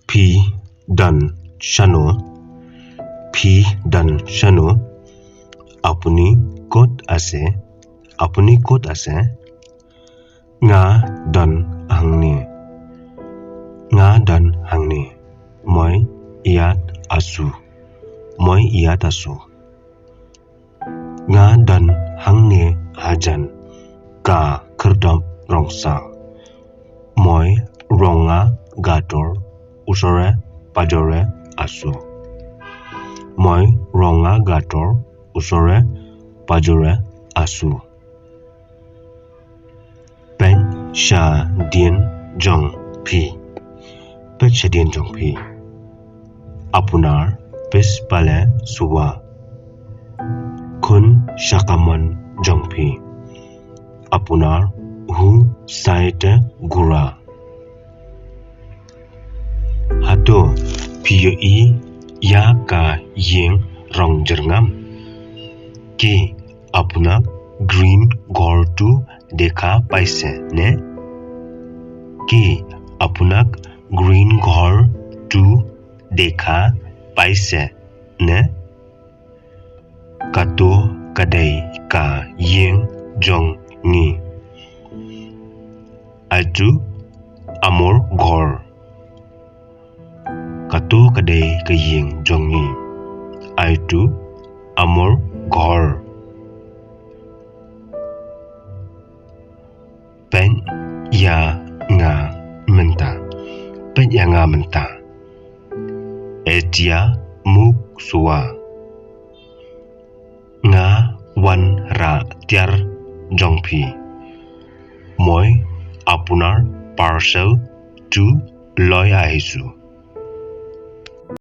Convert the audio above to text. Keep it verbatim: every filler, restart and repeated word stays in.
Phi don shano? Phi don shano? Apuni kot ase? Apuni kot ase? Nga don hangne. Nga don hangne. Moi ïaid asu. Moi ïaid asu. Nga don hangne hajan ka khyrdop rong sang. Moi rong nga gator usore pajore asu. Moi rong nga gator usore pajore asu. Peit sha dien jong phi. Peit sha dien jong phi. Apunar pis pale suwa. Khun sha kamon jong phi. Apunar hu saite gura. Hato phi ïohi ïa ka ïing rong jyrngam? Ki apunak green ghor tu dekha paise ne? Ki apunak green ghor tu dekha paise ne? Kato kadei ka ïing jong ngi. Aitu amor ghor. Kato kadei ka ïing jong ngi. Aitu amor ghor. Peit ïa nga mynta. Peit ïa nga mynta. Etia muk sua. Nga wan ra tiar jong phi. Moi apunar parcel tu loi a hisu.